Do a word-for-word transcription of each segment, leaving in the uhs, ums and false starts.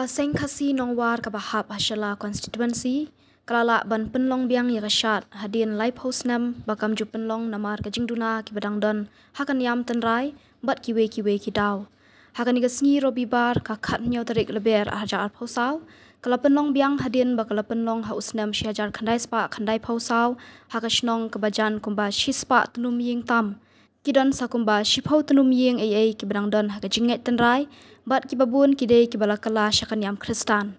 Ka Seng Khasi Nongwar kaba hap ha Shella Constituency ka la lah ban pynlong biang ïa ka shad hadien laiphew snem ba kam ju pynlong namar ka jingduna kiba dang don ha ka niam tynrai bad kiwei kiwei ki daw. Ha kane ka sngi Robibar ka khathynñiew tarik Lber arhajar arphew saw ka la pynlong biang hadien ba ka la pynlong ha u snem shi hajar khyndai spah khyndaiphew saw ha ka shnong kaba jan kumba shi spah tnum ïing tam. Ki don sa kumba shiphew tnum ïing ei ei kiba dang don ha ka jingngeit tynrai bad kiba bun ki dei kiba la kylla sha ka niam Khristan.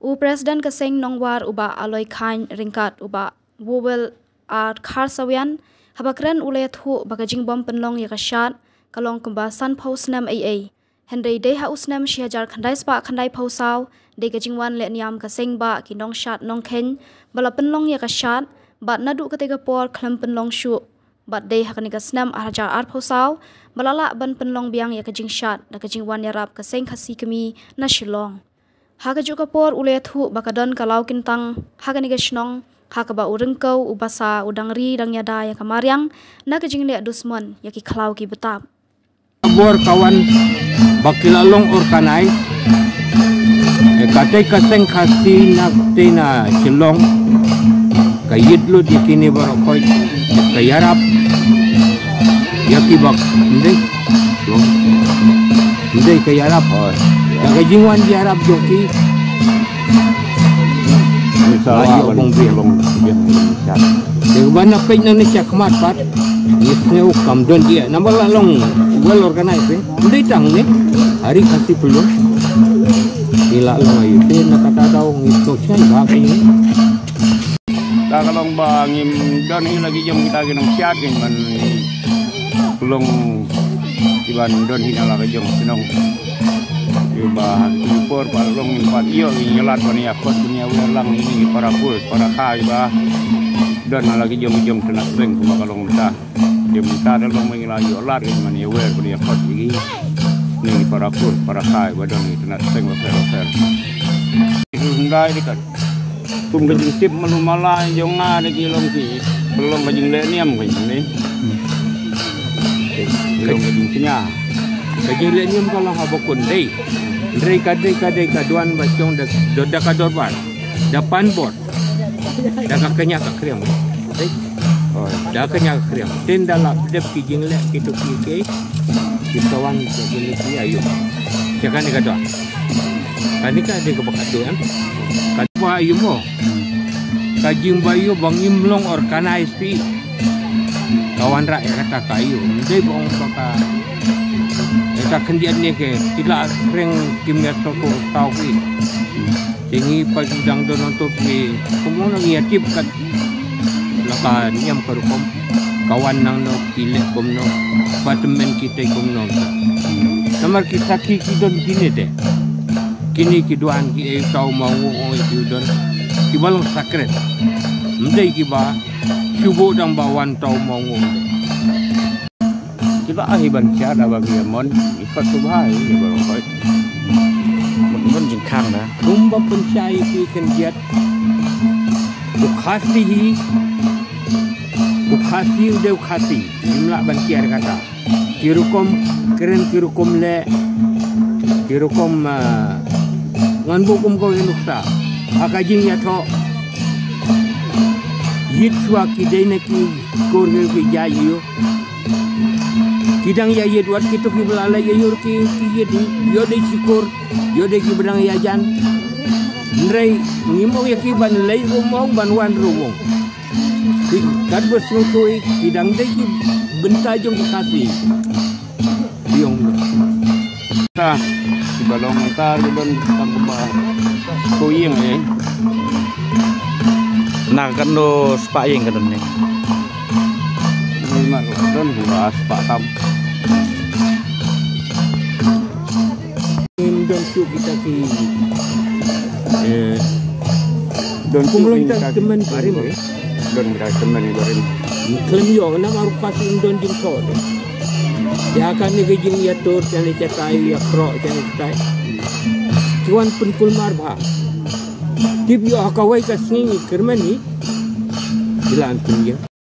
U President ka Seng Nongwar u Bah Aloy Chyne ryngkat u Bah Wowel R Kharsawian haba kren u la ïathuh ba ka jingbym pynlong ïa ka shad ka long kumba sanphew snem ei ei. Hynrei dei ha u snem shi hajar khyndai spah khyndaiphew saw dei ka jingwan leh niam ka seng bah ki nongshad nongkheiñ ba la pynlong ïa ka shad bad naduh katei ka por khlem pynlong shuh. Bad dei ha kane ka snem arhajar arphew saw ba la lah ban pynlong biang ïa ka jingshad da ka jingwan ïarap ka Seng Khasi Kmie na Shillong. Ha kajuh ka por u la ïathuh ba ka don ka law kyntang ha kane ka shnong ha kaba u ryngkew u basa u dang ri dang ïada ïa ka mariang na ka jingleh dusmon ïa ki khlaw ki btap. Bor ka wan ba ki la long organize. Eh, katei ka Seng Khasi na katei na Shillong ka ïit lut ïa kine baroh khoit, ka ïarap ïa ki bak ndei. Ndei ka ïarap. Da ka jingwan ïarap jong ki. Misa la ïoh bong biang. Te ba na peit na ne sha khmat pat. Ngi sngew kam don ïa namar la long well organized, eh. Ndei tang ne. Hari Khasi Pynlong. Ngi la long ayu te na kata daw ngi sngew chai ba ki. Ta ka long ba ngim don hi la ki jong kita ki nongshad ki man long ki ban don hi na la ka jong shnong. Ïa ba ha ki por ba long ngim pat ïoh ngin ïa lad ban ïa khot ban ïa wer lang ïa ki para kur para khai ba don ha la ki jong ki jong tnat seng kumba ka long mynta. Ïa mynta da long ba ngi la ïoh lad ngin man ïa wer ban ïa khot ïa ki. Ïa ki para kur para khai ba don ïa tnat seng ba pher ba pher. Hyndai dei ka Kum ka jingtip malu mala jong nga da ki long ki, ka long ka jingleh niam ka jong ni. Ka long ka jingkñia. Ka jingleh niam ka long haba kun dei. Dei ka dei ka dei ka duan ba shong da, da, da ka dorbar. Da pan bor. Da ka kñia ka kriam. Dei. Da ka kñia ka kriam. Tin da la dep ki jingleh ki tu ki ki. Ki tawan ki jingleh ki ayu. Siakan ni ka duan. Kane ka dei kaba khadduh em. Kaba aïu mo. Ka jingba aïu ba ngim long organize phi. Ka wanrah ïa kata ka aïu. Ym dei ba ong ba ka. Ïa ka khyndiat ne ke ki la reng kim ïa soko tau phi. Te ngi pa ju dang don onto phi. Kumno ngi ïa tip kat. La ka niam ka rukom. Ka wan nangno ki leh kumno. Ba tymmen ki tei kumno. Namar ki sakhi ki don kine te. Kine ki duan ki ei tau ma ngu ong ki don. Ki ba long sakret. Ym dei ki ba shu buh dang ba wan tau ma ngu. Ki ba ahi ban cha da ba ki mon. Ki khot subha ki ba long khot. Mon, mon jingkhang da. Kum ba pynshai ki khyndiat. U Khasi hi. U Khasi u dei u Khasi. Ngim lah ban kiar kata. Ki rukom kren ki rukom leh. Ki rukom, ah, ngan buh kum ko ïa nuksa. Ha ka jingïathoh. Ïit shuwa ki dei na ki kur ki ki jai ïu. Ki dang ïa ïit wat kito ki ba la leh ïa ïur ki, ki ïit hi. Ïoh dei shi kur, ïoh dei ki ba dang ïa jan. Hynrei ngim ong ïa ki ban leit ruh ym ong ban wan ruh ym ong. Ki kat ba sngewthuh ki dang dei ki bynta jong ki Khasi. Ki ong. Ta ki ba long ta ki don tang ba ko ïing eh. Na katno spah ïing ka don ne. Ni ma don ba spah tam. Ngim don shuh kita ki, eh, don shuh kita ki tymmen barim, eh. Don kita tymmen barim. Khlem ïoh namar u Khasi um don jingthoh. Ïa kane ka jingïatur, kane ka tai, ïa khroh, kane ka tai. Chuan pynkulmar bha. Tip ïoh ha kawei ka sngi kyrmen hi. Bilan pynïa.